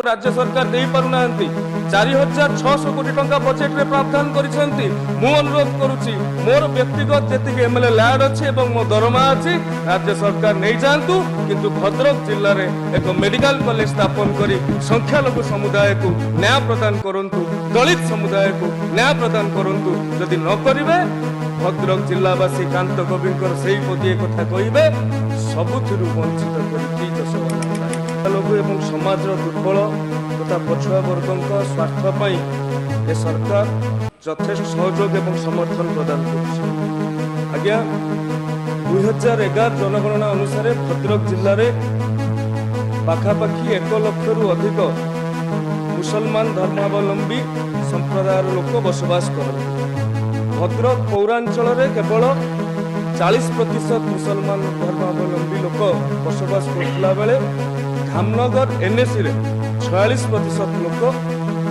ରାଜ୍ୟ ସରକାର ଦେଇପାରୁନାହାନ୍ତି। 4600 କୋଟି ଟଙ୍କା ବଜେଟରେ ପ୍ରାବଧାନ କରିଛନ୍ତି। ମୁଁ ଅନୁରୋଧ କରୁଛି, ମୋର ବ୍ୟକ୍ତିଗତ ଯେତିକି ଏମଏଲଏ ଲ୍ୟାଡ୍ ଅଛି ଏବଂ ମୋ ଦରମା ଅଛି, ରାଜ୍ୟ ସରକାର ନେଇଯାଆନ୍ତୁ, କିନ୍ତୁ ଭଦ୍ରକ ଜିଲ୍ଲାରେ ଏକ ମେଡିକାଲ କଲେଜ ସ୍ଥାପନ କରି ସଂଖ୍ୟାଲଘୁ ସମୁଦାୟକୁ ନ୍ୟାୟ ପ୍ରଦାନ କରନ୍ତୁ, ଦଳିତ ସମୁଦାୟକୁ ନ୍ୟାୟ ପ୍ରଦାନ କରନ୍ତୁ। ଯଦି ନ କରିବେ, ଭଦ୍ରକ ଜିଲ୍ଲାବାସୀ କାନ୍ତ କବିଙ୍କର ସେଇ ପଦିଏ କଥା କହିବେ, ସବୁଥିରୁ ବଞ୍ଚିତ କରିକି ଯଶୋବନା। ଲଘୁ ଏବଂ ସମାଜର ଦୁର୍ବଳ ତଥା ପଛୁଆ ବର୍ଗଙ୍କ ସ୍ୱାର୍ଥ ପାଇଁ ଏ ସରକାର ଯଥେଷ୍ଟ ସହଯୋଗ ଏବଂ ସମର୍ଥନ ପ୍ରଦାନ କରୁଛି। ଆଜ୍ଞା, 2011 ଜନଗଣନା ଅନୁସାରେ ଭଦ୍ରକ ଜିଲ୍ଲାରେ ପାଖାପାଖି 1 ଲକ୍ଷରୁ ଅଧିକ ମୁସଲମାନ ଧର୍ମାବଲମ୍ବୀ ସମ୍ପ୍ରଦାୟର ଲୋକ ବସବାସ କରନ୍ତି। ଭଦ୍ରକ ପୌରାଞ୍ଚଳରେ କେବଳ 40% ମୁସଲମାନ ଧର୍ମାବଲମ୍ବୀ ଲୋକ ବସବାସ କରୁଥିଲା ବେଳେ ଧାମନଗର ଏନ୍ଏସିରେ 46% ଲୋକ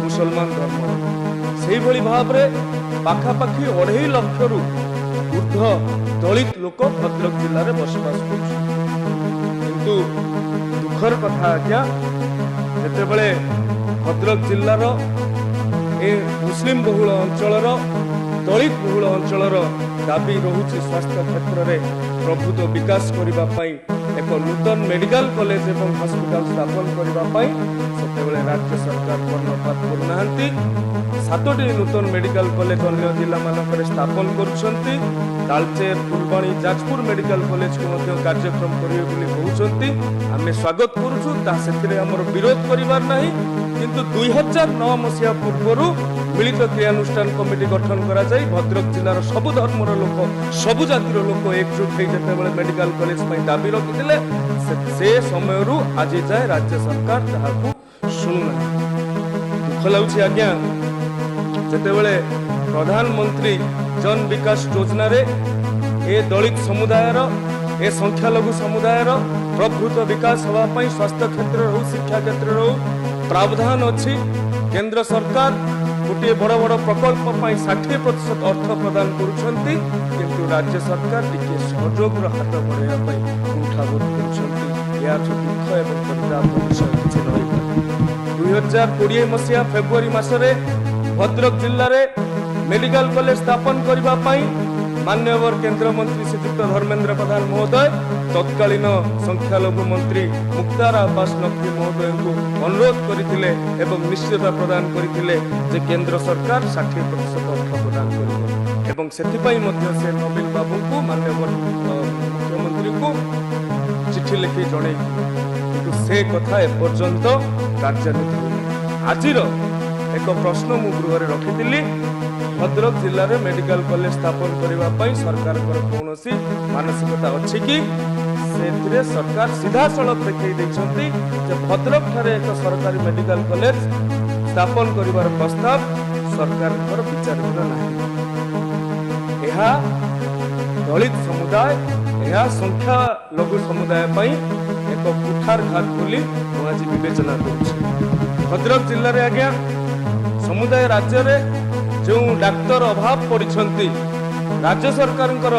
ମୁସଲମାନ ଧର୍ମର। ସେଇଭଳି ଭାବରେ ପାଖାପାଖି 2.5 ଲକ୍ଷରୁ ଉର୍ଦ୍ଧ୍ୱ ଦଳିତ ଲୋକ ଭଦ୍ରକ ଜିଲ୍ଲାରେ ବସବାସ କରୁଛନ୍ତି। କିନ୍ତୁ ଦୁଃଖର କଥା ଆଜ୍ଞା, ଯେତେବେଳେ ଭଦ୍ରକ ଜିଲ୍ଲାର ଏ ମୁସଲିମ ବହୁଳ ଅଞ୍ଚଳର, ଦଳିତ ବହୁଳ ଅଞ୍ଚଳର ଦାବି ରହୁଛି ସ୍ୱାସ୍ଥ୍ୟ କ୍ଷେତ୍ରରେ ପ୍ରଭୂତ ବିକାଶ କରିବା ପାଇଁ, ଏକ ନୂତନ ମେଡିକାଲ କଲେଜ ଏବଂ ହସ୍ପିଟାଲ ସ୍ଥାପନ କରିବା ପାଇଁ, ସେତେବେଳେ ରାଜ୍ୟ ସରକାର କର୍ଣ୍ଣପାତ କରୁନାହାନ୍ତି। ସାତୋଟି ନୂତନ ମେଡିକାଲ କଲେଜ ଅନ୍ୟ ଜିଲ୍ଲାମାନଙ୍କରେ ସ୍ଥାପନ କରୁଛନ୍ତି। ତାଳଚେର, ଫୁଲବାଣୀ, ଯାଜପୁର ମେଡିକାଲ କଲେଜକୁ ମଧ୍ୟ କାର୍ଯ୍ୟକ୍ରମ କରିବେ ବୋଲି କହୁଛନ୍ତି। ଆମେ ସ୍ୱାଗତ କରୁଛୁ ତା, ସେଥିରେ ଆମର ବିରୋଧ କରିବାର ନାହିଁ। କିନ୍ତୁ 2009 ମସିହା ପୂର୍ବରୁ ମିଳିତ କ୍ରିୟାନୁଷ୍ଠାନ କମିଟି ଗଠନ କରାଯାଇ ଭଦ୍ରକ ଜିଲ୍ଲାର ସବୁ ଧର୍ମର ଲୋକ, ସବୁ ଜାତିର ଲୋକ ଏକଜୁଟ ହେଇ ଯେତେବେଳେ ମେଡିକାଲ କଲେଜ ପାଇଁ ଦାବି ରଖିଥିଲେ, ସେ ସମୟରୁ ଆଜି ଯାଏ ରାଜ୍ୟ ସରକାର ତାହାକୁ ଶୁଣୁନାହାନ୍ତି। ଦୁଃଖ ଲାଗୁଛି ଆଜ୍ଞା, ଯେତେବେଳେ ପ୍ରଧାନମନ୍ତ୍ରୀ ଜନ ବିକାଶ ଯୋଜନାରେ ଏ ଦଳିତ ସମୁଦାୟର, ଏ ସଂଖ୍ୟାଲଘୁ ସମୁଦାୟର ପ୍ରଭୂତ ବିକାଶ ହେବା ପାଇଁ ସ୍ୱାସ୍ଥ୍ୟ କ୍ଷେତ୍ରରେ ହଉ, ଶିକ୍ଷା କ୍ଷେତ୍ରରେ ହଉ, ପ୍ରାବଧାନ ଅଛି। କେନ୍ଦ୍ର ସରକାର ଗୋଟିଏ ବଡ଼ ବଡ଼ ପ୍ରକଳ୍ପ ପାଇଁ 60% ଅର୍ଥ ପ୍ରଦାନ କରୁଛନ୍ତି, କିନ୍ତୁ ରାଜ୍ୟ ସରକାର ଟିକିଏ ସହଯୋଗର ହାତ ବଢ଼ାଇବା ପାଇଁ କୁଣ୍ଠାବୋଧ କରୁଛନ୍ତି। ଏହାଠୁ ଦୁଃଖ ଏବଂ ପରିତାପର ବିଷୟ କିଛି ନ ହୋଇପାରେ। 2020 ମସିହା ଫେବୃଆରୀ ମାସରେ ଭଦ୍ରକ ଜିଲ୍ଲାରେ ମେଡିକାଲ କଲେଜ ସ୍ଥାପନ କରିବା ପାଇଁ ମାନ୍ୟବର କେନ୍ଦ୍ରମନ୍ତ୍ରୀ ଶ୍ରୀଯୁକ୍ତ ଧର୍ମେନ୍ଦ୍ର ପ୍ରଧାନ ମହୋଦୟ ତତ୍କାଳୀନ ସଂଖ୍ୟାଲଘୁ ମନ୍ତ୍ରୀ ମୁକ୍ତାର ଆବ୍ବାସ ନକଭି ମହୋଦୟଙ୍କୁ ଅନୁରୋଧ କରିଥିଲେ ଏବଂ ନିଶ୍ଚୟତା ପ୍ରଦାନ କରିଥିଲେ ଯେ କେନ୍ଦ୍ର ସରକାର 60% ଅର୍ଥ ପ୍ରଦାନ କରିବ ଏବଂ ସେଥିପାଇଁ ମଧ୍ୟ ସେ ନବୀନ ବାବୁଙ୍କୁ, ମାନ୍ୟବର ମୁଖ୍ୟମନ୍ତ୍ରୀଙ୍କୁ ଚିଠି ଲେଖି ଜଣେଇଥିଲେ। କିନ୍ତୁ ସେ କଥା ଏପର୍ଯ୍ୟନ୍ତ କାର୍ଯ୍ୟାନ୍ୱିତ ହୋଇନାହିଁ। ଆଜିର ଏକ ପ୍ରଶ୍ନ ମୁଁ ଗୃହରେ ରଖିଥିଲି, ଭଦ୍ରକ ଜିଲ୍ଲାରେ ମେଡିକାଲ କଲେଜ ସ୍ଥାପନ କରିବା ପାଇଁ ସରକାରଙ୍କର କୌଣସି ମାନସିକତା ଅଛି କି? ସେଥିରେ ସରକାର ସିଧାସଳଖ ଦେଖେଇ ଦେଇଛନ୍ତି ଯେ ଭଦ୍ରକ ଠାରେ ଏକ ସରକାରୀ ମେଡିକାଲ କଲେଜ ସ୍ଥାପନ କରିବାର ପ୍ରସ୍ତାବ ସରକାରଙ୍କର ବିଚାରାଧୀନ ନାହିଁ। ଏହା ଦଳିତ ସମୁଦାୟ, ଏହା ସଂଖ୍ୟା ଲଘୁ ସମୁଦାୟ ପାଇଁ ଏକ କୁଠାରଘାତ ବୋଲି ମୁଁ ଆଜି ବିବେଚନା କରୁଛି। ଭଦ୍ରକ ଜିଲ୍ଲାରେ ଆଜ୍ଞା, ସମୁଦାୟ ରାଜ୍ୟରେ ଯେଉଁ ଡାକ୍ତର ଅଭାବ ପଡ଼ିଛନ୍ତି, ରାଜ୍ୟ ସରକାରଙ୍କର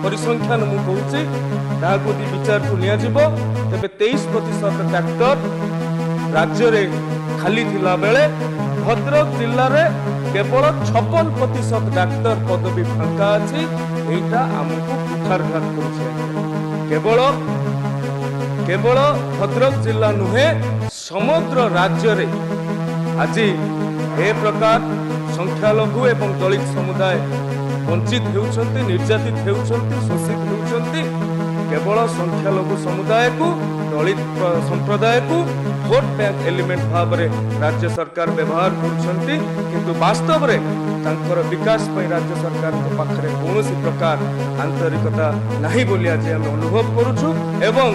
ପରିସଂଖ୍ୟାନ ମୁଁ କହୁଛି, ତାହାକୁ ଯଦି ବିଚାରକୁ ନିଆଯିବ, ତେବେ 23% ଡାକ୍ତର ରାଜ୍ୟରେ ଖାଲି ଥିଲା ବେଳେ ଭଦ୍ରକ ଜିଲ୍ଲାରେ କେବଳ 56% ଡାକ୍ତର ପଦବୀ ଫାଙ୍କା ଅଛି। ଏଇଟା ଆମକୁ କୁଠାରଘାତ କରୁଛି ଆଜ୍ଞା। କେବଳ କେବଳ ଭଦ୍ରକ ଜିଲ୍ଲା ନୁହେଁ, ସମଗ୍ର ରାଜ୍ୟରେ ଆଜି ଏ ପ୍ରକାର ସଂଖ୍ୟାଲଘୁ ଏବଂ ଦଳିତ ସମୁଦାୟ ବଞ୍ଚିତ ହେଉଛନ୍ତି, ନିର୍ଯାତିତ ହେଉଛନ୍ତି, ଶୋଷିତ ହେଉଛନ୍ତି। କେବଳ ସଂଖ୍ୟାଲଘୁ ସମୁଦାୟକୁ, ଦଳିତ ସମ୍ପ୍ରଦାୟକୁ ଭୋଟ ବ୍ୟାଙ୍କ ଏଲିମେଣ୍ଟ ଭାବରେ ରାଜ୍ୟ ସରକାର ବ୍ୟବହାର କରୁଛନ୍ତି, କିନ୍ତୁ ବାସ୍ତବରେ ତାଙ୍କର ବିକାଶ ପାଇଁ ରାଜ୍ୟ ସରକାରଙ୍କ ପାଖରେ କୌଣସି ପ୍ରକାର ଆନ୍ତରିକତା ନାହିଁ ବୋଲି ଆଜି ଆମେ ଅନୁଭବ କରୁଛୁ। ଏବଂ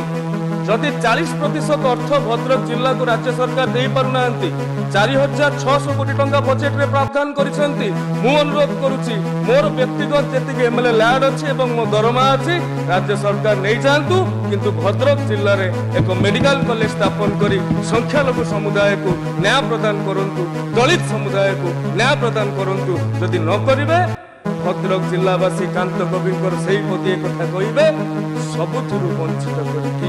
ଯଦି 40% ଅର୍ଥ ଭଦ୍ରକ ଜିଲ୍ଲାକୁ ରାଜ୍ୟ ସରକାର ଦେଇପାରୁନାହାନ୍ତି, 4600 କୋଟି ଟଙ୍କା ବଜେଟରେ ପ୍ରାବଧାନ କରିଛନ୍ତି, ମୁଁ ଅନୁରୋଧ କରୁଛି, ମୋର ବ୍ୟକ୍ତିଗତ ଯେତିକି ଏମଏଲଏ ଲ୍ୟାଡ୍ ଅଛି ଏବଂ ମୋ ଦରମା ଅଛି, ରାଜ୍ୟ ସରକାର ନେଇଯାଆନ୍ତୁ, କିନ୍ତୁ ଭଦ୍ରକ ଜିଲ୍ଲାରେ ଏକ ମେଡିକାଲ କଲେଜ ସ୍ଥାପନ କରି ସଂଖ୍ୟାଲଘୁ ସମୁଦାୟକୁ ନ୍ୟାୟ ପ୍ରଦାନ କରନ୍ତୁ, ଦଳିତ ସମୁଦାୟକୁ ନ୍ୟାୟ ପ୍ରଦାନ କରନ୍ତୁ। ଯଦି ନ କରିବେ, ଭଦ୍ରକ ଜିଲ୍ଲାବାସୀ କାନ୍ତ କବିଙ୍କର ସେଇ ପଦିଏ କଥା କହିବେ, ସବୁଥିରୁ ବଞ୍ଚିତ କରିକି